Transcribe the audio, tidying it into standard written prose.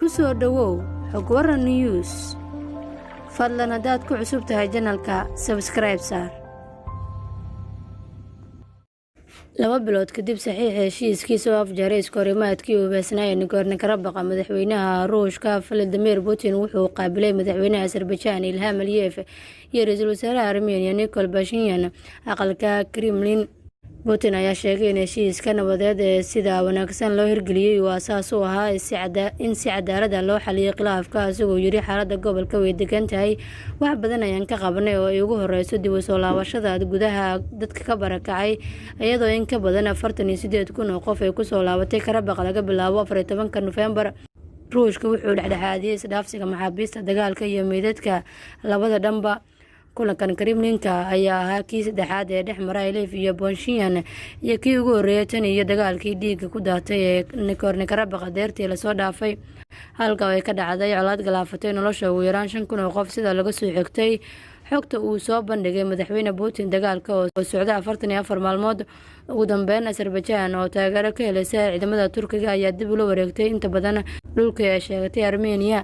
Ku soo dhowow Xog Waran News. Fadlan haddaad ku cusub tahay channelka, subscribe saar. 2 bilood kadib saxiixa heshiiskii soo afjaray iskahorimaadkii hubeysnaa ee Nagorno-Karabakh, madaxweynaha Ruushka Vladimir Putin wuxuu qaabilay madaxweynaha Azerbaijan Ilham Aliyev iyo ra-iisul wasaaraha Armenia Nikol Pashinyan aqalka Kremlin. Putin ayaa sheegay in heshiiska nabadeed ee sida wanaagsan loo hirgeliyey uu aasaas u ahaa in si cadaalad ah loo xaliyay khilaafka, isagoo yiri: "Xaaladda gobolka way degan tahay. Wax badan ayaan ka qabanay oo ay ugu horeyso dib u soo laabashada gudaha dadka ka barakacay, iyadoo in ka badan 48,000 oo qof ay kusoo laabatay Karabakh laga bilaabo 14-ka Nofeembar." Ruushka wuxuu dhexdhexaadiyey isdhaafsiga maxaabiista dagaalka iyo meydadka labada dhanba. Kulankan Kremlinka ayaa ahaa kii saddexaad ee dhex mara Aliyev iyo Pashinyan iyo kii ugu horreeyay tan iyo dagaalkii dhiigga ku daatay ee Nagorno-Karabakh deertii lasoo dhaafay, halka ay ka dhacday colaad galaafatay nolosha ugu yaraan 5000 oo qof, sida laga soo xigtay xogta uu soo bandhigay madaxweyne Putin. Dagaalka oo socda 44 maalmood, ugu dambeyn Azerbaijan oo taageero ka helaysa ciidamada Turkiga ayaa dib ula wareegtay inta badan dhulkii ay sheegatay Armenia.